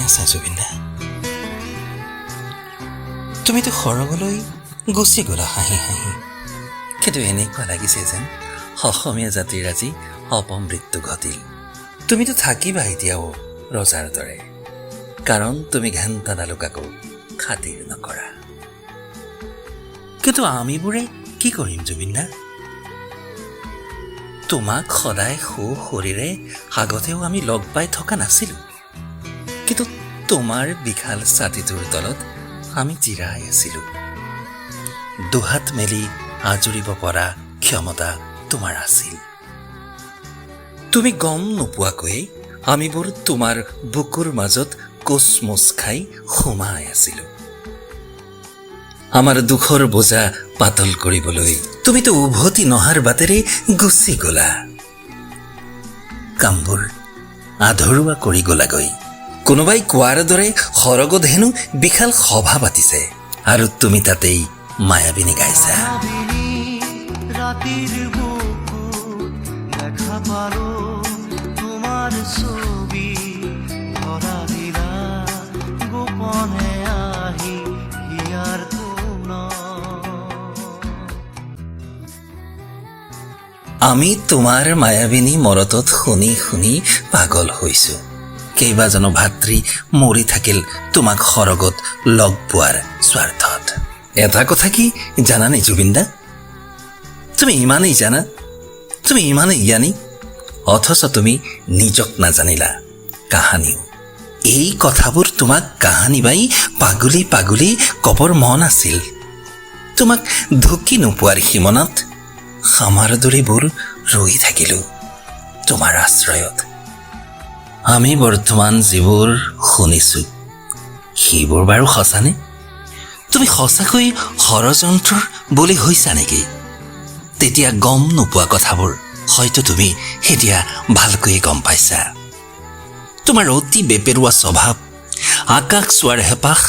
আছা জুবিন দা? তুমিতো সৰগলৈ গুচি গ'লা হাঁহি হাঁহি, কিন্তু এনেকুৱা লাগিছে যেন অসমীয়া জাতিৰ আজি অপমৃত্যু ঘটিল। তুমিতো থাকিবা এতিয়াও ৰজাৰ দৰে, কাৰণ তুমি ঘেণ্টাডালো কাকো খাতিৰ নকৰা। কিন্তু আমিবোৰে কি কৰিম জুবিন দা? তোমাক সদায় সু শৰীৰে আগতেও আমি লগ পাই থকা নাছিলোঁ, কিন্তু তোমাৰ বিশাল ছাতিটোৰ তলত আমি জিৰাই আছিলোঁ। দুহাত মেলি আঁজুৰিব পৰা ক্ষমতা তোমাৰ আছিল। তুমি গম নোপোৱাকৈয়ে আমিবোৰ তোমাৰ বুকুৰ মাজত কোচমোচ খাই সোমাই আছিলোঁ। আমাৰ দুখৰ বোজা পাতল কৰিবলৈ তুমিতো উভতি নহাৰ বাটেৰে গুচি গলা, কামবোৰ আধৰুৱা কৰি গলাগৈ। কোনোবাই কোৱাৰ দৰে সৰগত হেনো বিশাল সভা পাতিছে আৰু তুমি তাতেই মায়াবিনী গাইছা। মায়াবিনী ৰাতিৰ বুকুত দেখা পালো তোমাৰ ছবি, ধৰা দিলা গোপনে আহি হিয়াৰ কোণত। আমি তোমাৰ মায়াবিনী মৰতত শুনি শুনি পাগল হৈছো। কেইবাজনো ভাতৃ মৰি থাকিল তোমাক সৰগত লগ পোৱাৰ স্বাৰ্থত। এটা কথা কি জানানে জুবিনদা? তুমি ইমানেই জানা, তুমি ইমানেই জ্ঞানী, অথচ তুমি নিজক নাজানিলা কাহানিও। এই কথাবোৰ তোমাক কাহানিবাই পাগুলি পাগুলি কবৰ মন আছিল। তোমাক ঢুকি নোপোৱাৰ সীমনাত আমাৰ দৰেবোৰ ৰৈ থাকিলো তোমাৰ আশ্ৰয়ত। আমি বৰ্তমান যিবোৰ শুনিছো, সেইবোৰ বাৰু সঁচানে? তুমি সঁচাকৈ ষড়যন্ত্ৰৰ বলি হৈছা নেকি? তেতিয়া গম নোপোৱা কথাবোৰ হয়তো তুমি এতিয়া ভালকৈয়ে গম পাইছা। তোমাৰ অতি বেপেৰুৱা স্বভাৱ, আকাশ চোৱাৰ হেঁপাহ,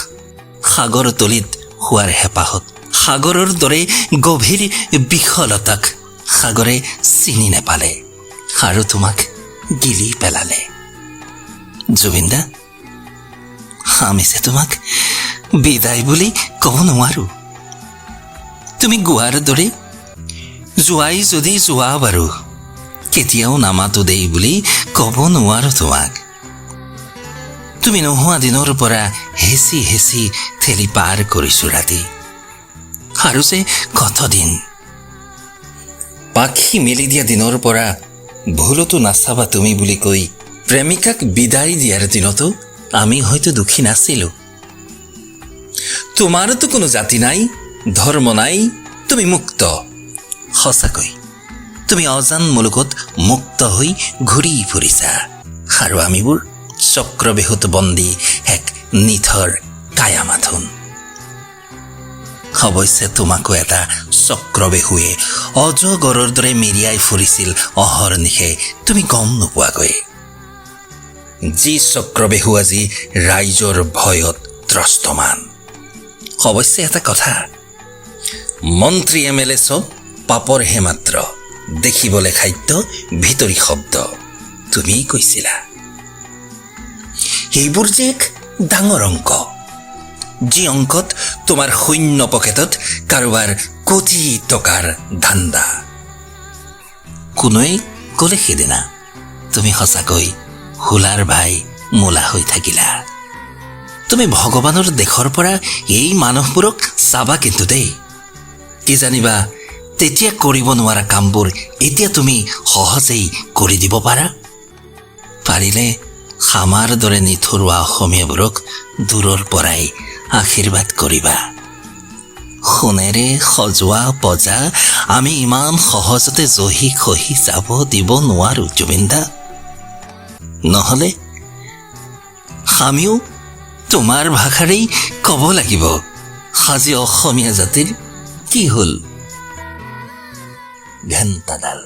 সাগৰ তলিত হোৱাৰ হেঁপাহত সাগৰৰ দৰে গভীৰ বিশালতাক সাগৰে চিনি নাপালে আৰু তোমাক গিলি পেলালে। জুবিনদা, আমি যে তোমাক বিদায় বুলি ক'ব নোৱাৰো। তুমি গোৱাৰ দৰে যোৱাই যদি যোৱা বাৰু, কেতিয়াও নামাতো দেই বুলি ক'ব নোৱাৰো তোমাক। তুমি নোহোৱা দিনৰ পৰা হেঁচি হেঁচি ঠেলি পাৰ কৰিছো ৰাতি, আৰু যে কত দিন। পাখি মেলি দিয়া দিনৰ পৰা ভুলতো নাচাবা তুমি বুলি কৈ প্ৰেমিকাক বিদায় দিয়াৰ দিনতো আমি হয়তো দুখী নাছিলো। তোমাৰতো কোনো জাতি নাই, ধৰ্ম নাই, তুমি মুক্ত। সঁচাকৈ তুমি অজান মুলুকত মুক্ত হৈ ঘূৰি ফুৰিছা আৰু আমিবোৰ চক্ৰবেহুত বন্দী এক নিথৰ কায়া মাথোন। অৱশ্যে তোমাকো এটা চক্ৰবেহুৱে অজগৰৰ দৰে মেৰিয়াই ফুৰিছিল অহৰ্নিশে, তুমি গম নোপোৱাকৈ। যি চক্ৰবেহু আজি ৰাইজৰ ভয়ত ত্ৰস্তমান। অৱশ্যে এটা কথা, মন্ত্ৰী এম এল এ চব পাপৰহে মাত্ৰ, দেখিবলে খাদ্য ভিতৰি শব্দ, তুমি কৈছিলা। সেইবোৰ যে এক ডাঙৰ অংক, যি অংকত তোমাৰ শূন্য পকেটত কাৰোবাৰ কোটি টকাৰ ধান্দা। কোনোৱে ক'লে সেইদিনা তুমি সঁচাকৈ হোলাৰ ভাই মূলা হৈ থাকিলা। তুমি ভগৱানৰ দেশৰ পৰা এই মানুহবোৰক চাবা কিন্তু দেই। কি জানিবা, তেতিয়া কৰিব নোৱাৰা কামবোৰ এতিয়া তুমি সহজেই কৰি দিব পাৰা। পাৰিলে আমাৰ দৰে নিথৰুৱা অসমীয়াবোৰক দূৰৰ পৰাই আশীৰ্বাদ কৰিবা। সোণেৰে সজোৱা পজা আমি ইমান সহজতে জহি খহি যাব দিব নোৱাৰো জুবিনদা। নহ'লে আমিও তোমাৰ ভাষাৰেই ক'ব লাগিব, আজি অসমীয়া জাতিৰ কি হ'ল ঘেণ্টাডাল।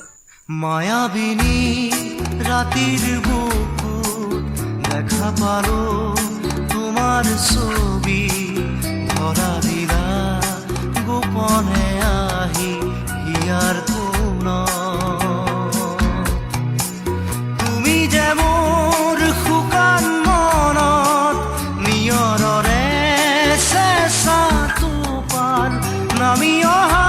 মায়াবিনী ৰাতিৰ বুকুত দেখা পালো তোমাৰ ছবি, ধৰা দিলা গোপনে আহি হিয়াৰ কোণত। তুমি যে মোৰ শুকান মনত অহা।